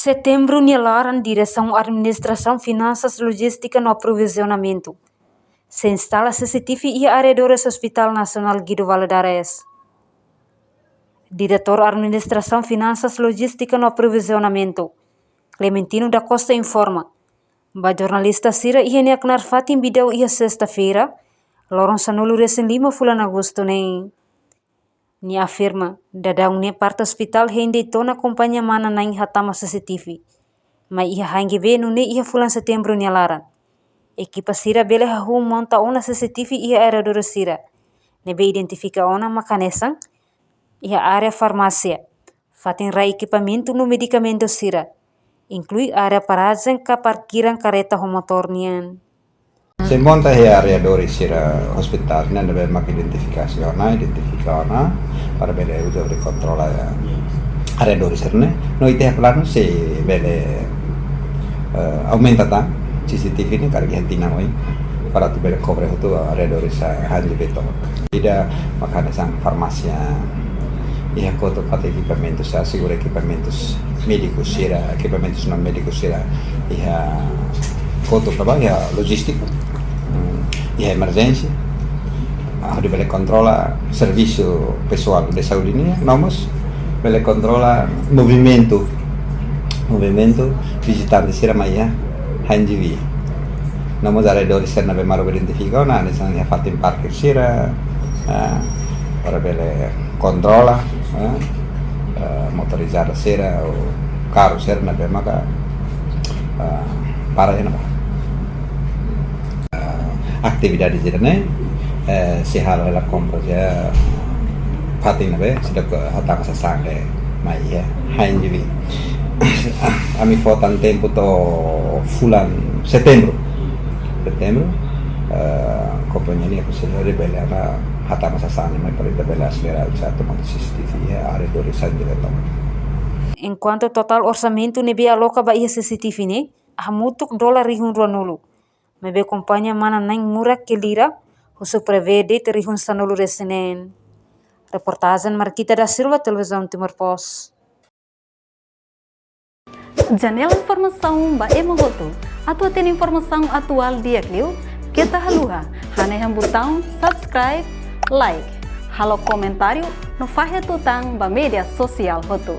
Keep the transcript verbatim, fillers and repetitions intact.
Setembru nia laran, Diresaun Administrasaun, Finansas, Lojístika no Aprovizionamentu sei instala C C T V iha arredores Hospital Nasionál Guido Valadares. Diretór Administrasaun, Finansas, Lojístika no Aprovizionamentu, Clementino da Costa, informa ba jornalista sira iha nia knaar fatin Bidau iha sesta-feira, loron sanulu-resin-lima fulan Agostu ne'e. Nia afirma, daudaun ne'e parte hospitál hein de'it ona kompañia Mana Nine hatama C C T V mai iha H N G V nune'e iha fulan Setembru nia laran, ekipa sira bele hahú monta ona C C T V iha arredores sira, ne'ebé identifika ona mak hanesan iha área farmásia, fatin rai ekipamentu no medikamentu sira, inklui área parajen ka parkiran kareta ho motór nian. Sei monta iha arredores sira hospitál ne'e, ne'ebé mak identifikasi ona, identifika ona, para bele uza hodi kontrola, eh, arredores sira-ne'e. No ita iha planu sei bele, eh, aumenta tan C C T V ne'e, karik iha tinan oin, para atu bele kobre hotu arredores, eh, H N G V tomak. Ida mak hanesan farmásia, iha kotuk fatin ekipamentus, asegura ekipamentus médikus sira, ekipamentus non médikus sira iha kotuk, ka ba, iha lojístika, iha emerjénsia, ah, hodi bele kontrola servisu pesoál de saúde nian, no mós bele kontrola movimentu, movimentu vizitante sira mai iha H N G V. No mós arredores sira ne'ebé malu identifika ona, hanesan iha fatin parkir sira, ah, para bele kontrola, ah, ah, motorizada sira ou karru sira ne'ebé maka, ah, para iha ne'ebá. Ah, atividade sira-ne'e, eh, sei halo hela kompras iha fatin ne'ebé seidauk hatama sasán de'it mai iha H N G V. Ami fó tan tempu to'o fulan Setembru. Setembru, eh, kompañia nian konsellu bele hatama sasán mai para ita bele aselera uza toma C C T V iha arredores H N G V tomak. Enkuantu totál orsamentu ne'ebé aloka ba iha C C T V ne'e hamutuk dolar rihun ruanulu, maibé kompañia Mana Nine murak kelira, husu prevee de'it rihun sanulu-resin-neen. Reportajen Marquita da Silva, Televizaun Timor Post. Janela informasaun ba ema hotu. Atu hatene informasaun atuál di'ak liu, keta haluha hanehan butaun subscribe, like, halo komentáriu no fahe tutan ba média sosiál hotu.